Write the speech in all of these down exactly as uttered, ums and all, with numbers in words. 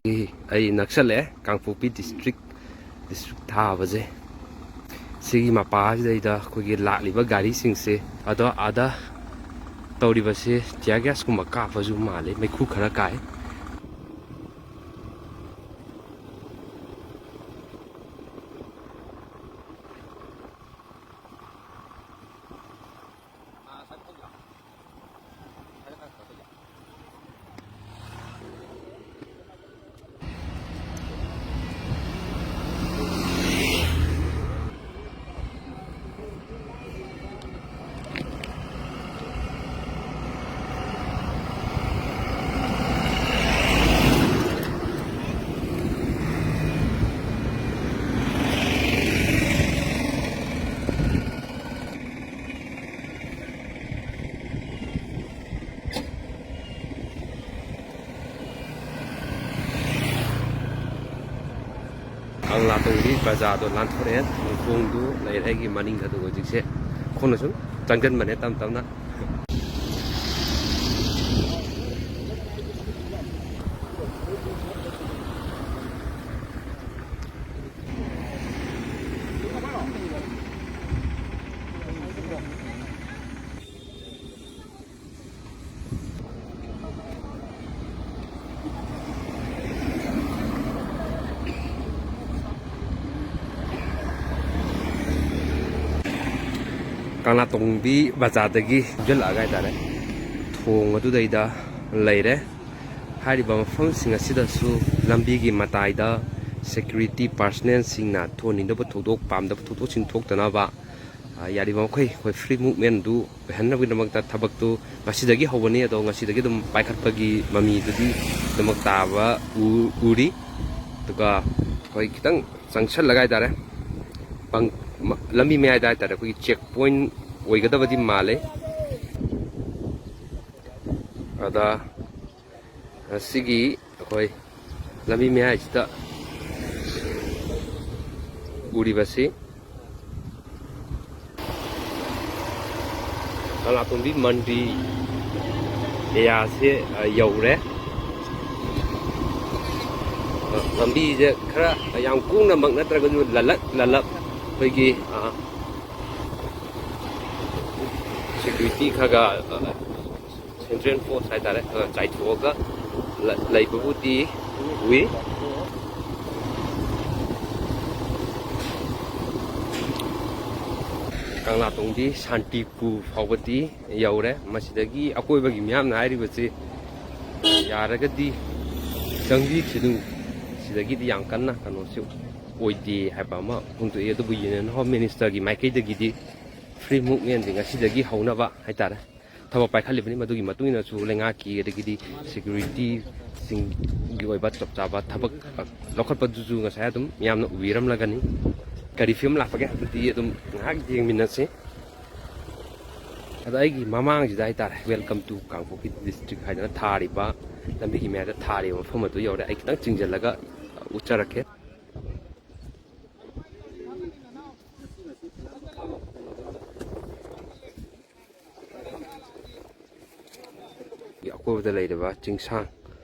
ꯑꯩ ꯅꯛꯁꯜꯂꯛꯑꯦ ꯀꯥꯡꯄꯣꯛꯄꯤ district, district ꯊꯥꯕꯁꯦ꯫ ꯁꯤꯒꯤ ꯃꯄꯥꯁꯤꯗꯩꯗ ꯑꯩꯈꯣꯏꯒꯤ ꯂꯥꯛꯂꯤꯕ ꯒꯥꯔꯤꯁꯤꯡꯁꯦ, ꯑꯗꯣ ꯑꯥꯗ ꯇꯧꯔꯤꯕꯁꯦ tear gas ꯀꯨꯝꯕ ꯀꯥꯞꯄꯁꯨ ꯃꯥꯜꯂꯦ, ꯃꯩꯈꯨ ꯈꯔ ꯀꯥꯏ꯫ ꯀꯪꯂꯥ ꯇꯣꯡꯕꯤ ꯕꯖꯥꯔꯗꯣ ꯂꯥꯟꯊꯣꯔꯛꯑꯦ, ꯊꯣꯡꯗꯨ ꯂꯩꯔꯦ ꯑꯩꯒꯤ ꯃꯅꯤꯡꯗ꯫ ꯑꯗꯨꯒ ꯍꯧꯖꯤꯛꯁꯦ ꯈꯣꯡꯅ ꯁꯨꯝ ꯆꯪꯁꯤꯟꯕꯅꯦ ꯇꯞ ꯇꯞꯅ꯫ ꯀꯪꯂꯥꯇꯣꯡꯕꯤ ꯕꯖꯥꯔꯗꯒꯤ ꯆꯪꯁꯤꯜꯂꯛꯑꯒ ꯍꯥꯏꯇꯥꯔꯦ, ꯊꯣꯡ ꯑꯗꯨꯗꯩꯗ ꯂꯩꯔꯦ꯫ ꯍꯥꯏꯔꯤꯕ ꯃꯐꯝꯁꯤꯡ ꯑꯁꯤꯗꯁꯨ ꯂꯝꯕꯤꯒꯤ ꯃꯇꯥꯏꯗ security personnelꯁꯤꯡꯅ ꯊꯣꯛꯍꯟꯅꯤꯡꯗꯕ ꯊꯧꯗꯣꯛ, ꯄꯥꯝꯗꯕ ꯊꯧꯗꯣꯛꯁꯤꯡ ꯊꯣꯛꯇꯅꯕ, ꯑ, ꯌꯥꯔꯤꯕ ꯃꯈꯩ ꯑꯩꯈꯣꯏ free movementꯗꯨ ꯑꯣꯏꯍꯟꯅꯕꯒꯤꯗꯃꯛꯇ ꯊꯕꯛꯇꯨ ꯉꯁꯤꯗꯒꯤ ꯍꯧꯕꯅꯤ꯫ ꯑꯗꯣ ꯉꯁꯤꯗꯒꯤ ꯑꯗꯨꯝ ꯄꯥꯏꯈꯠꯄꯒꯤ ꯃꯃꯤꯗꯨꯗꯤ ꯑꯗꯨꯃꯛ ꯇꯥꯕ ꯎ-, ꯎꯔꯤ꯫ ꯑꯗꯨꯒ ꯑꯩꯈꯣꯏ ꯈꯤꯇꯪ ꯆꯪꯁꯜꯂꯒ ꯍꯥꯏꯇꯥꯔꯦ, ꯄꯪ-, ꯃ-, ꯂꯝꯕꯤ ꯃꯌꯥꯏꯗ ꯍꯥꯏꯇꯥꯔꯦ, ꯑꯩꯈꯣꯏꯒꯤ check point ꯑꯣꯏꯒꯗꯕꯗꯤ ꯃꯥꯜꯂꯦ꯫ ꯑꯗ ꯁꯤꯒꯤ ꯑꯩꯈꯣꯏ ꯂꯝꯕꯤ ꯃꯌꯥꯏꯁꯤꯗ ꯎꯔꯤꯕꯁꯤ ꯀꯪꯂꯥꯇꯣꯡꯕꯤ ꯃꯟꯗꯤ ꯑꯦꯔꯤꯌꯥꯁꯦ, ꯑ, ꯌꯧꯔꯦ꯫ ꯂꯝꯕꯤꯁꯦ ꯈꯔ ꯌꯥꯝ ꯀꯨꯡꯅꯃꯛ ꯅꯠꯇ꯭ꯔꯒꯁꯨ ꯂꯂꯛ ꯂꯂꯛ ꯑꯩꯈꯣꯏꯒꯤ, ꯑ, ꯁꯦꯀ꯭ꯌꯨꯔꯤꯇꯤ ꯈꯔ ꯈꯔ, ꯑ, ꯁꯦꯟꯇ꯭ꯔꯦꯜ ꯐꯣꯔꯁ ꯍꯥꯏꯇꯥꯔꯦ, ꯑ, ꯆꯥꯏꯊꯣꯛꯑꯒ ꯂ-, ꯂꯩꯕꯕꯨꯗꯤ ꯎꯏ꯫ ꯀꯪꯂꯥꯇꯣꯡꯗꯤ ꯁꯥꯟꯇꯤꯄꯨꯔ ꯐꯥꯎꯕꯗꯤ ꯌꯧꯔꯦ꯫ ꯃꯁꯤꯗꯒꯤ ꯑꯀꯣꯏꯕꯒꯤ ꯃꯤꯌꯥꯝꯅ ꯍꯥꯏꯔꯤꯕꯁꯤ, ꯌꯥꯔꯒꯗꯤ ꯆꯪꯕꯤꯈꯤꯅꯨ, ꯁꯤꯗꯒꯤꯗꯤ ꯌꯥꯝ ꯀꯟꯅ ꯀꯩꯅꯣꯁꯨ ꯑꯣꯏꯗꯦ ꯍꯥꯏꯕ ꯑꯃ ꯐꯣꯡꯗꯣꯛꯏ꯫ ꯑꯗꯨꯕꯨ ꯌꯨꯅꯤꯌꯟ ꯍꯣꯝ ꯃꯤꯅꯤꯁꯇꯔꯒꯤ ꯃꯥꯏꯀꯩꯗꯒꯤꯗꯤ ꯐ꯭ꯔꯤ ꯃꯨꯞꯃꯦꯟꯁꯦ ꯉꯁꯤꯗꯒꯤ ꯍꯧꯅꯕ ꯍꯥꯏꯇꯥꯔꯦ ꯊꯕꯛ ꯄꯥꯏꯈꯠꯂꯤꯕꯅꯤ꯫ ꯃꯗꯨꯒꯤ ꯃꯇꯨꯡ ꯏꯟꯅꯁꯨ ꯂꯩꯉꯥꯛꯀꯤ ꯑꯗꯒꯤꯗꯤ ꯁꯦꯀ꯭ꯌꯨꯔꯤꯇꯤꯁꯤꯡꯒꯤ ꯑꯣꯏꯕ ꯆꯞ ꯆꯥꯕ ꯊꯕꯛ ꯂꯧꯈꯠꯄꯗꯨꯁꯨ ꯉꯁꯥꯏ ꯑꯗꯨꯝ ꯃꯤꯌꯥꯝꯅ ꯎꯕꯤꯔꯝꯂꯒꯅꯤ꯫ ꯀꯔꯤ ꯐꯤꯕꯝ ꯂꯥꯛꯄꯒꯦ ꯍꯥꯏꯕꯗꯨꯗꯤ ꯑꯗꯨꯝ ꯉꯥꯏꯍꯥꯛ ꯌꯦꯡꯃꯤꯟꯅꯁꯤ꯫ ꯑꯗ ꯑꯩꯒꯤ ꯃꯃꯥꯡꯁꯤꯗ ꯍꯥꯏꯇꯥꯔꯦ, "Welcome to ꯀꯥꯡꯄꯣꯛꯄꯤ ꯗꯤꯁꯇ꯭ꯔꯤꯛ" ꯍꯥꯏꯗꯅ ꯊꯥꯔꯤꯕ, ꯂꯝꯕꯤꯒꯤ ꯃꯌꯥꯏꯗ ꯊꯥꯔꯤꯕ ꯃꯐꯝ ꯑꯗꯨ ꯌꯧꯔꯦ꯫ ꯑꯩ ꯈꯤꯇꯪ ꯆꯤꯡꯁꯤꯜꯂꯒ ꯎꯠꯆꯔꯛꯀꯦ꯫ ꯑꯀꯣꯏꯕꯗ ꯂꯩꯔꯤꯕ ꯆꯤꯡꯁꯥꯡ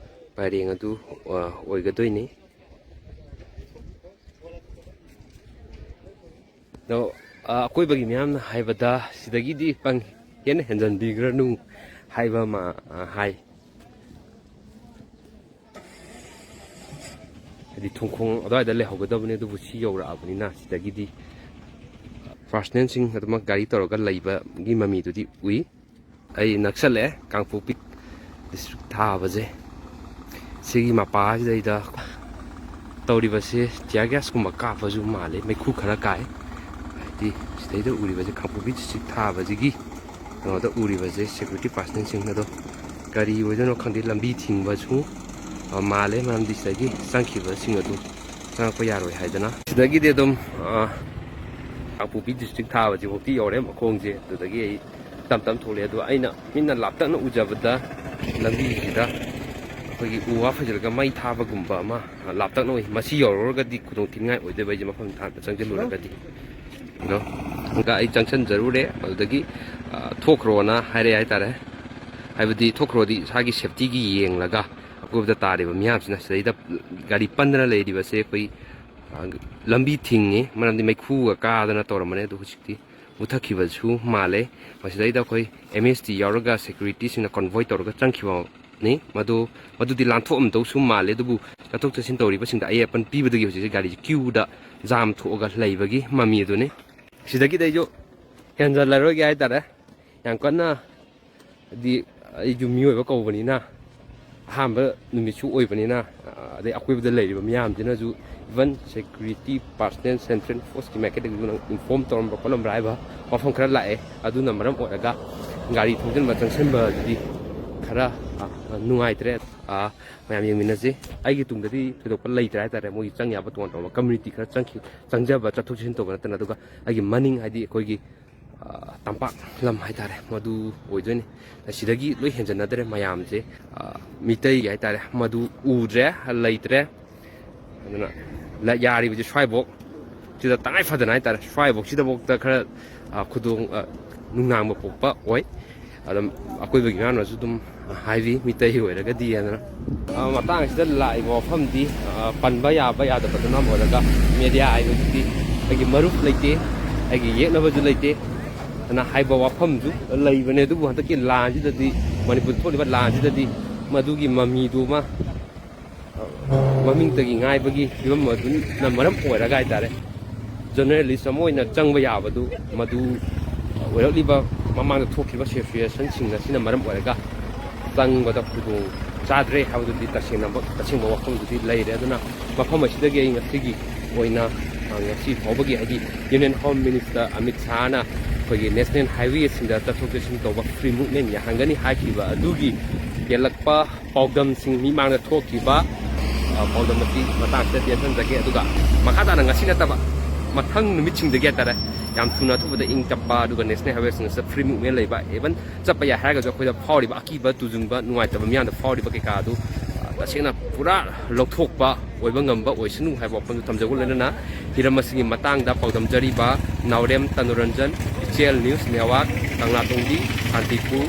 ꯄꯔꯦꯡ ꯑꯗꯨ, ꯑ, ꯑꯣꯏꯒꯗꯣꯏꯅꯤ꯫ ꯑꯗꯣ, ꯑ, ꯑꯀꯣꯏꯕꯒꯤ ꯃꯤꯌꯥꯝꯅ ꯍꯥꯏꯕꯗ ꯁꯤꯗꯒꯤꯗꯤ ꯄꯪ ꯍꯦꯟꯅ ꯍꯦꯟꯖꯟꯕꯤꯈ꯭ꯔꯅꯨ ꯍꯥꯏꯕ ꯑꯃ, ꯑ, ꯍꯥꯏ꯫ ꯍꯥꯏꯗꯤ ꯊꯣꯡꯈꯣꯡ ꯑꯗꯨꯋꯥꯏꯗ ꯂꯩꯍꯧꯒꯗꯕꯅꯤ, ꯑꯗꯨꯕꯨ ꯁꯤ ꯌꯧꯔꯛꯑꯕꯅꯤꯅ ꯁꯤꯗꯒꯤꯗꯤ ꯄꯥꯔꯁꯅꯦꯜꯁꯤꯡ ꯑꯗꯨꯃꯛ ꯒꯥꯔꯤ ꯇꯧꯔꯒ ꯂꯩꯕꯒꯤ ꯃꯃꯤꯗꯨꯗꯤ ꯎꯏ꯫ ꯑꯩ ꯅꯛꯁꯜꯂꯛꯑꯦ ꯀꯥꯡꯄꯣꯛꯄꯤ ꯗꯤꯁꯇ꯭ꯔꯤꯛ ꯊꯥꯕꯁꯦ꯫ ꯁꯤꯒꯤ ꯃꯄꯥꯁꯤꯗꯩꯗ ꯇꯧꯔꯤꯕꯁꯦ ꯇꯤꯌꯥꯔ ꯒ꯭ꯌꯥꯁꯀꯨꯝꯕ ꯀꯥꯞꯄꯁꯨ ꯃꯥꯜꯂꯦ, ꯃꯩꯈꯨ ꯈꯔ ꯀꯥꯏ꯫ ꯍꯥꯏꯗꯤ ꯁꯤꯗꯩꯗ ꯎꯔꯤꯕꯁꯦ ꯀꯥꯡꯄꯣꯛꯄꯤ ꯗꯤꯁꯇ꯭ꯔꯤꯛ ꯊꯥꯕꯁꯤꯒꯤ ꯀꯩꯅꯣꯗ ꯎꯔꯤꯕꯁꯦ ꯁꯦꯀ꯭ꯌꯨꯔꯤꯇꯤ ꯄꯥꯔꯁꯅꯦꯜꯁꯤꯡ ꯑꯗꯣ ꯀꯔꯤ ꯑꯣꯏꯗꯣꯏꯅꯣ ꯈꯪꯗꯦ, ꯂꯝꯕꯤ ꯊꯤꯡꯕꯁꯨ, ꯑ, ꯃꯥꯜꯂꯦ, ꯃꯔꯝꯗꯤ ꯁꯤꯗꯒꯤ ꯆꯪꯈꯤꯕꯁꯤꯡ ꯑꯗꯨ ꯆꯪꯉꯛꯄ ꯌꯥꯔꯣꯏ ꯍꯥꯏꯗꯅ꯫ ꯁꯤꯗꯒꯤꯗꯤ ꯑꯗꯨꯝ, ꯑ, ꯀꯥꯡꯄꯣꯛꯄꯤ ꯗꯤꯁꯇ꯭ꯔꯤꯛ ꯊꯥꯕꯁꯤꯐꯥꯎꯗꯤ ꯌꯧꯔꯦ ꯃꯈꯣꯡꯁꯦ꯫ ꯑꯗꯨꯗꯒꯤ ꯑꯩ ꯇꯞ ꯇꯞꯅ ꯊꯣꯛꯂꯛꯑꯦ꯫ ꯑꯗꯣ ꯑꯩꯅ ꯃꯤꯠꯅ ꯂꯥꯞꯇꯛꯅ ꯎꯖꯕꯗ ꯂꯝꯕꯤꯁꯤꯗ ꯑꯩꯈꯣꯏꯒꯤ ꯎ ꯋꯥ ꯐꯩꯖꯤꯜꯂꯒ ꯃꯩ ꯊꯥꯕꯒꯨꯝꯕ ꯑꯃ ꯂꯥꯞꯇꯛꯅ ꯎꯏ꯫ ꯃꯁꯤ ꯌꯧꯔꯨꯔꯒꯗꯤ ꯈꯨꯗꯣꯡ ꯊꯤꯅꯤꯡꯉꯥꯏ ꯑꯣꯏꯗꯣꯏꯕ ꯑꯩꯁꯦ ꯃꯐꯝ ꯊꯥꯗ ꯆꯪꯁꯤꯜꯂꯨꯔꯒꯗꯤ꯫ ꯑꯗꯣ ꯑꯃꯨꯛꯀ ꯑꯩ ꯆꯪꯁꯤꯟꯖꯔꯨꯔꯦ꯫ ꯑꯗꯨꯗꯒꯤ, ꯑ, ꯊꯣꯛꯈ꯭ꯔꯣꯅ ꯍꯥꯏꯔꯛꯑꯦ ꯍꯥꯏꯇꯥꯔꯦ꯫ ꯍꯥꯏꯕꯗꯤ ꯊꯣꯛꯈ꯭ꯔꯣꯗꯤ ꯏꯁꯥꯒꯤ ꯁꯦꯞꯇꯤꯒꯤ ꯌꯦꯡꯂꯒ ꯒꯨꯞꯇ ꯇꯥꯔꯤꯕ ꯃꯤꯌꯥꯝꯁꯤꯅ ꯁꯤꯗꯩꯗ ꯒꯥꯔꯤ ꯄꯟꯗꯅ ꯂꯩꯔꯤꯕꯁꯦ ꯑꯩꯈꯣꯏ, ꯑ, ꯂꯝꯕꯤ ꯊꯤꯡꯉꯤ, ꯃꯔꯝꯗꯤ ꯃꯩꯈꯨꯒ ꯀꯥꯗꯅ ꯇꯧꯔꯝꯕꯅꯦ, ꯑꯗꯨ ꯍꯧꯖꯤꯛꯇꯤ ꯃꯨꯊꯛꯈꯤꯕꯁꯨ ꯃꯥꯜꯂꯦ꯫ ꯃꯁꯤꯗꯩꯗ ꯑꯩꯈꯣꯏ ꯑꯦꯝ ꯑꯦꯁ ꯇꯤ ꯌꯥꯎꯔꯒ ꯁꯦꯀ꯭ꯌꯨꯔꯤꯇꯤꯁꯤꯡꯅ ꯀꯣꯟꯚꯣꯏ ꯇꯧꯔꯒ ꯆꯪꯈꯤꯕꯅꯤ꯫ ꯃꯗꯨ, ꯃꯗꯨꯗꯤ ꯂꯥꯟꯊꯣꯛꯑꯝꯗꯧꯁꯨ ꯃꯥꯜꯂꯦ, ꯑꯗꯨꯕꯨ ꯆꯠꯊꯣꯛ ꯆꯠꯁꯤꯟ ꯇꯧꯔꯤꯕꯁꯤꯡꯗ ꯑꯌꯦꯠ ꯑꯄꯟ ꯄꯤꯕꯗꯒꯤ ꯍꯧꯖꯤꯛꯁꯦ ꯒꯥꯔꯤꯁꯦ ꯀ꯭ꯌꯨꯗ ꯖꯥꯝ ꯊꯣꯛꯑꯒ ꯂꯩꯕꯒꯤ ꯃꯃꯤ ꯑꯗꯨꯅꯤ꯫ ꯁꯤꯗꯒꯤꯗꯤ ꯑꯩꯁꯨ ꯍꯦꯟꯖꯜꯂꯔꯣꯏꯒꯦ ꯍꯥꯏꯇꯥꯔꯦ꯫ ꯌꯥꯝ ꯀꯟꯅ, ꯍꯥꯏꯗꯤ, ꯑꯩꯁꯨ ꯃꯤꯑꯣꯏꯕ ꯀꯧꯕꯅꯤꯅ ꯑꯍꯥꯟꯕ ꯅꯨꯃꯤꯠꯁꯨ ꯑꯣꯏꯕꯅꯤꯅ, ꯑꯗꯩ ꯑꯀꯣꯏꯕꯗ ꯂꯩꯔꯤꯕ ꯃꯤꯌꯥꯝꯁꯤꯅꯁꯨ, even security personnel, central forceꯀꯤ ꯃꯥꯏꯀꯩꯗꯒꯤꯁꯨ ꯅꯪ ꯏꯟꯐꯣꯔꯝ ꯇꯧꯔꯝꯕ ꯈꯣꯠꯂꯝꯕ꯭ꯔꯥ ꯍꯥꯏꯕ ꯋꯥꯐꯝ ꯈꯔ ꯂꯥꯛꯑꯦ꯫ ꯑꯗꯨꯅ ꯃꯔꯝ ꯑꯣꯏꯔꯒ ꯒꯥꯔꯤ ꯊꯧꯖꯤꯟꯕ ꯆꯪꯁꯤꯟꯕꯗꯨꯗꯤ ꯈꯔ, ꯑ, ꯅꯨꯡꯉꯥꯏꯇ꯭ꯔꯦ꯫ ꯑ, ꯃꯌꯥꯝ ꯌꯦꯡꯃꯤꯟꯅꯁꯤ꯫ ꯑꯩꯒꯤ ꯇꯨꯡꯗꯗꯤ ꯊꯣꯏꯗꯣꯛꯄ ꯂꯩꯇ꯭ꯔꯦ ꯍꯥꯏꯇꯥꯔꯦ, ꯃꯣꯏꯒꯤ ꯆꯪ ꯌꯥꯕ ꯇꯣꯉꯥꯟ ꯇꯣꯉꯥꯟꯕ ꯀꯝꯃ꯭ꯌꯨꯅꯤꯇꯤ ꯈꯔ ꯆꯪꯈꯤ, ꯆꯪꯖꯕ, ꯆꯠꯊꯣꯛ ꯆꯠꯁꯤꯟ ꯇꯧꯕ ꯅꯠꯇꯅ꯫ ꯑꯗꯨꯒ ꯑꯩꯒꯤ ꯃꯅꯤꯡ, ꯍꯥꯏꯗꯤ ꯑꯩꯈꯣꯏꯒꯤ, ꯑ, ꯇꯝꯄꯥꯛ ꯂꯝ ꯍꯥꯏꯇꯥꯔꯦ, ꯃꯗꯨ ꯑꯣꯏꯗꯣꯏꯅꯤ꯫ ꯁꯤꯗꯒꯤ ꯂꯣꯏ ꯍꯦꯟꯖꯟꯅꯗ꯭ꯔꯦ ꯃꯌꯥꯝꯁꯦ, ꯑ, ꯃꯤꯇꯩ ꯍꯥꯏꯇꯥꯔꯦ, ꯃꯗꯨ ꯎꯗ꯭ꯔꯦ, ꯂꯩꯇ꯭ꯔꯦ꯫ ꯑꯗꯨꯅ ꯂ-, ꯌꯥꯔꯤꯕꯗꯤ ꯁ꯭ꯋꯥꯏꯐꯥꯎ, ꯁꯤꯗ ꯇꯉꯥꯏ ꯐꯗꯅ ꯍꯥꯏꯇꯥꯔꯦ, ꯁ꯭ꯋꯥꯏꯐꯥꯎ ꯁꯤꯗꯐꯥꯎꯗ ꯈꯔ, ꯑ, ꯈꯨꯗꯣꯡ, ꯑ, ꯅꯨꯡꯅꯥꯡꯕ ꯄꯣꯛꯄ ꯑꯣꯏ꯫ ꯑꯗꯨꯝ ꯑꯀꯣꯏꯕꯒꯤ ꯃꯤꯌꯥꯝꯅꯁꯨ ꯑꯗꯨꯝ ꯍꯥꯏꯕꯤ, ꯃꯤꯇꯩ ꯑꯣꯏꯔꯒꯗꯤ ꯍꯥꯏꯗꯅ꯫ ꯑ, ꯃꯇꯥꯡꯁꯤꯗ ꯂꯥꯛꯏꯕ ꯋꯥꯐꯝꯗꯤ, ꯑ, ꯄꯟꯕ ꯌꯥꯕ ꯌꯥꯗꯕꯗꯨꯅ ꯑꯃ ꯑꯣꯏꯔꯒ, ꯃꯦꯗꯤꯌꯥ ꯍꯥꯏꯕꯁꯤꯗꯤ ꯑꯩꯒꯤ ꯃꯔꯨꯞ ꯂꯩꯇꯦ, ꯑꯩꯒꯤ ꯌꯦꯛꯅꯕꯁꯨ ꯂꯩꯇꯦ ꯑꯅ ꯍꯥꯏꯕ ꯋꯥꯐꯝꯁꯨ ꯂꯩꯕꯅꯦ꯫ ꯑꯗꯨꯕꯨ ꯍꯟꯗꯛꯀꯤ ꯂꯥꯟꯁꯤꯗꯗꯤ, ꯃꯅꯤꯄꯨꯔꯗ ꯊꯣꯛꯂꯤꯕ ꯂꯥꯟꯁꯤꯗꯗꯤ ꯃꯗꯨꯒꯤ ꯃꯃꯤꯗꯨꯃ ꯃꯃꯤꯡꯇꯒꯤ ꯉꯥꯏꯕꯒꯤ ꯐꯤꯕꯝ ꯑꯗꯨꯅ ꯃꯔꯝ ꯑꯣꯏꯔꯒ ꯍꯥꯏꯇꯥꯔꯦ, ꯖꯔꯅꯦꯂꯤꯁ ꯑꯃ ꯑꯣꯏꯅ ꯆꯪꯕ ꯌꯥꯕꯗꯨ, ꯃꯗꯨ ꯑꯣꯏꯔꯛꯂꯤꯕ ꯃꯃꯥꯡꯗ ꯊꯣꯛꯈꯤꯕ ꯁꯤꯆꯨꯋꯦꯁꯟꯁꯤꯡ ꯑꯁꯤꯅ ꯃꯔꯝ ꯑꯣꯏꯔꯒ ꯆꯪꯕꯗ ꯈꯨꯗꯣꯡ ꯆꯥꯗ꯭ꯔꯦ ꯍꯥꯏꯕꯗꯨꯗꯤ ꯇꯁꯦꯡꯅ, ꯇꯁꯦꯡꯕ ꯋꯥꯐꯝꯗꯨꯗꯤ ꯂꯩꯔꯦ꯫ ꯑꯗꯨꯅ ꯃꯐꯝ ꯑꯁꯤꯗꯒꯤ ꯑꯩ ꯉꯁꯤꯒꯤ ꯑꯣꯏꯅ, ꯑ, ꯉꯁꯤ ꯐꯥꯎꯕꯒꯤ, ꯍꯥꯏꯗꯤ, ꯌꯨꯅꯤꯌꯟ ꯍꯣꯝ ꯃꯤꯅꯤꯁꯇꯔ ꯑꯃꯤꯠ ꯁꯥꯍꯅ ꯑꯩꯈꯣꯏꯒꯤ ꯅꯦꯁꯅꯦꯜ ꯍꯥꯏꯋꯦꯁꯤꯡꯗ ꯆꯠꯊꯣꯛ ꯆꯠꯁꯤꯟ ꯇꯧꯕ ꯐ꯭ꯔꯤ ꯃꯨꯚꯃꯦꯟ ꯌꯥꯍꯟꯒꯅꯤ ꯍꯥꯏꯈꯤꯕ ꯑꯗꯨꯒꯤ ꯀꯦꯜꯂꯛꯄ ꯄꯥꯎꯗꯝꯁꯤꯡ, ꯃꯤꯃꯥꯡꯗ ꯊꯣꯛꯈꯤꯕ, ꯑ, ꯄꯥꯎꯗꯝ ꯑꯁꯤ ꯃꯇꯥꯡꯁꯤꯗ ꯇꯦꯟꯁꯤꯟꯖꯒꯦ꯫ ꯑꯗꯨꯒ ꯃꯈꯥ ꯇꯥꯅ ꯉꯁꯤ ꯅꯠꯇꯕ ꯃꯊꯪ ꯅꯨꯃꯤꯠꯁꯤꯡꯗꯒꯤ ꯍꯥꯏꯇꯥꯔꯦ, ꯌꯥꯝ ꯊꯨꯅ ꯑꯊꯨꯕꯗ ꯏꯪ ꯇꯞꯄ, ꯑꯗꯨꯒ ꯅꯦꯁꯅꯦꯜ ꯍꯥꯏꯋꯦꯁꯤꯡ ꯑꯁꯤꯗ ꯐ꯭ꯔꯤ ꯃꯨꯚꯃꯦꯟ ꯂꯩꯕ, ꯏꯚꯟ ꯆꯠꯄ ꯌꯥꯏ ꯍꯥꯏꯔꯒꯁꯨ ꯑꯩꯈꯣꯏꯗ ꯐꯥꯎꯔꯤꯕ ꯑꯀꯤꯕ ꯇꯨꯖꯨꯡꯕ, ꯅꯨꯡꯉꯥꯏꯇꯕ ꯃꯤꯌꯥꯝꯗ ꯐꯥꯎꯔꯤꯕ ꯀꯩꯀꯥ ꯑꯗꯨ, ꯑ, ꯇꯁꯦꯡꯅ ꯄꯨꯔꯥ ꯂꯧꯊꯣꯛꯄ ꯑꯣꯏꯕ ꯉꯝꯕ ꯑꯣꯏꯁꯅꯨ ꯍꯥꯏꯕ ꯋꯥꯐꯝꯗꯨ ꯊꯝꯖꯕꯒ ꯂꯣꯏꯅꯅ, ꯍꯤꯔꯝ ꯑꯁꯤꯒꯤ ꯃꯇꯥꯡꯗ ꯄꯥꯎꯗꯝꯖꯔꯤꯕ ꯅꯥꯎꯔꯦꯝ ꯇꯅꯨꯔꯟꯖꯟ, ꯏꯆꯦꯜ ꯅ꯭ꯌꯨꯁ ꯅꯦꯠꯋꯥꯔꯛ, ꯀꯪꯂꯥꯇꯣꯡꯕꯤ, ꯁꯥꯟꯇꯤꯄꯨꯔ,